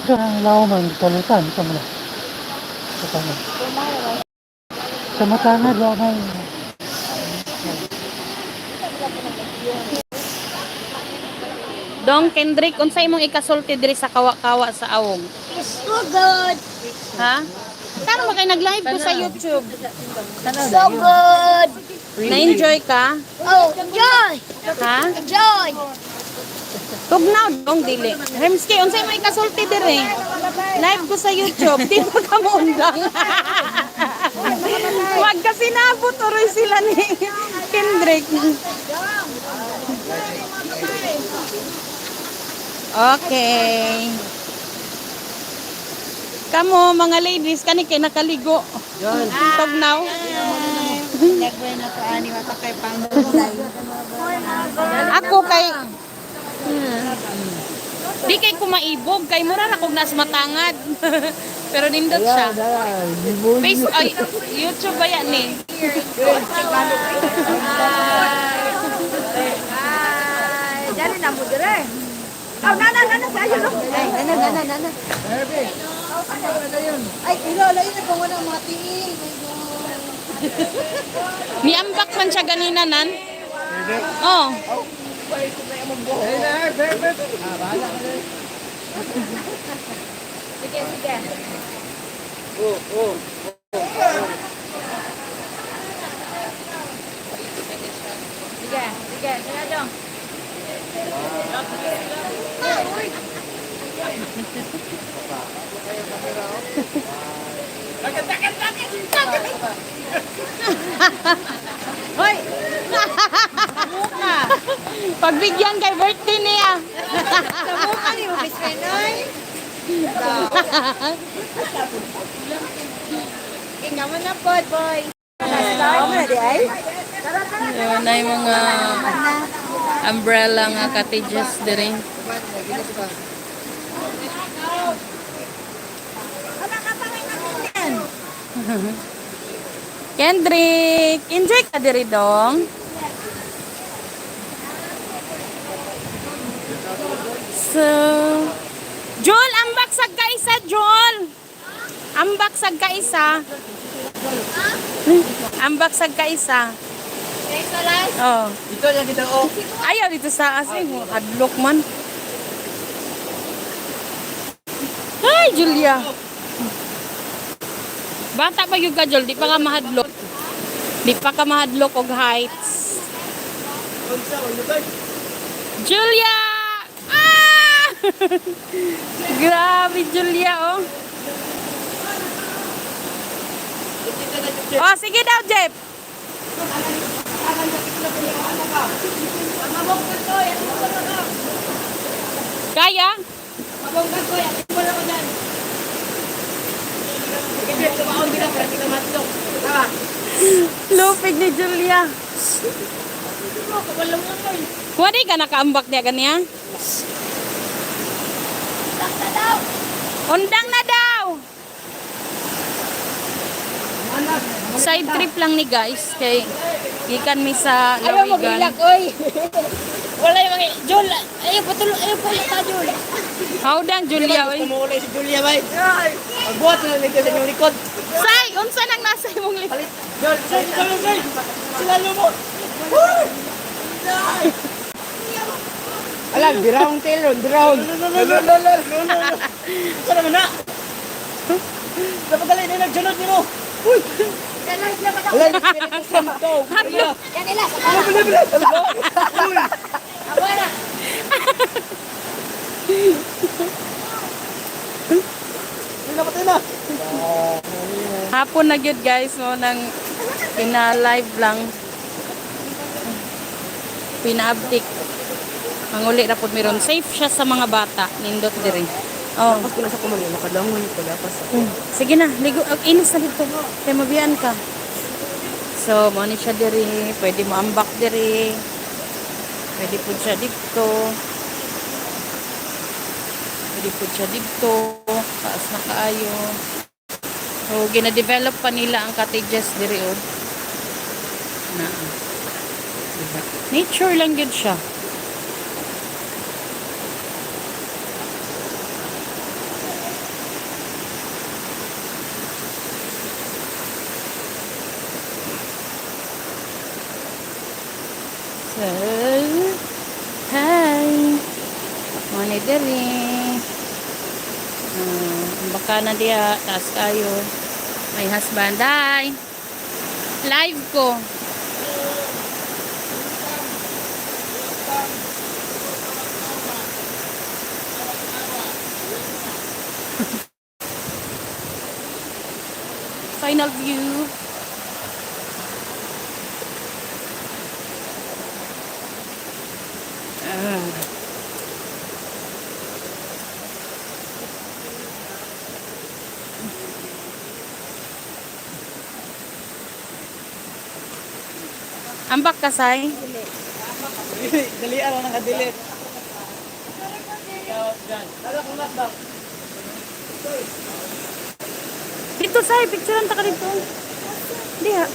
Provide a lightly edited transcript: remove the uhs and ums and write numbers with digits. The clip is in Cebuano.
Ang lauman, talutan, sa mga. Sa tama. Sa matangad, lauman. Dong Kendrick, unsay imong ikasulti diri sa kawa-kawa sa awong? It's so good. Ha? Tara mo kay nag-live ko sa YouTube. So good. Na-enjoy ka? Oh, enjoy. Ha? Enjoy. Tugnaw dong dili. Hemski, unsay imong ikasulti diri? Live ko sa YouTube. Di ba ka mo undang? Wag kasi nabot uroy sila ni Kendrick. Okay. Kamo mga ladies kani kay nakaligo. Tugnaw. Ako kay di kay kumaibog kay mura ra kog nas matangad. Pero nindot siya. Face ay YouTube ba yan ni? Dali na mo dire. Oh, nana, nana, sa ayo, no? Ay, nana, nana, nana. Ay, ilo, lain na kung walang mga tiil. Niambak man siya ganina nan. Oh. Sige, sige. Sige, sige, sige dong. Hoy. Pagbigyan kay birthday niya. Sa mukha ni mo, Miss Renoy. Ikaw mo na po, boy. Start na di ay? Yun ay mga umbrella nga cottages dire. Kendrick, enjoy ka diri dong. So, Jol, ambak sa kaisa, Jol. Ambak sa kaisa. Ambak sa kaisa. Oh. Dito lang kita oh. Ayaw dito sa asing, hadlok man. Ay, Julia. Bata pa yung ka, Jol. Di pa ka mahadlok. Di pa ka mahadlok og heights. Julia! Ah! Grabe, Julia, oh. Oh, sige daw, Jeff. Kaya? Lupig ni Julia. Wari ka nakaambak niya ganiya? Undang na daw! Side trip lang ni guys kay gikan mi sa Ayaw mo Lawigan. gilak, oy. Wala yung mga, Jol, ayaw patulo, ayaw pala ta, Jol. How dang Julia oy. Kumulay si Julia bay. Magbuhat na lang sa inyong likod. Say, unsa nang nasa imong likod? Jol, say, say, say. Sila lumo. Alam, brown tail ron, brown. No, no, no, no, no, no, no, no. Saan naman na? Dapat dali na nagsunod nimo. Uy! Alam, Espiritu Santo. Hadlok. Yan ila, sa pala. Bili, bili. Uy! Awa na. Uy, napatay na. Hapon na gyud guys mo nang pina-live lang. Pina-update. Manguli ra pud meron safe siya sa mga bata nindot diri. Oh. Tapos ko na sa kumali, nakalangon ko dapat sa. Sige na, ligo, inis na dito. Kay mabiyan ka. So, mo ni siya diri, pwede mo ambak diri. Pwede pud siya dito. Pwede pud siya dito. Taas na kaayo. So, gina-develop pa nila ang cottages diri oh. Na. Diba? Nature lang gyud siya. So, hi. Mao ni diri. Ang baka na diha, taas kayo. My husband, hi. Live ko. Final view. Ah. Ambak kasay. Dali, ano nang kadilit. Lalo kong ba? Dito say, picturean ta ka dito. Diha.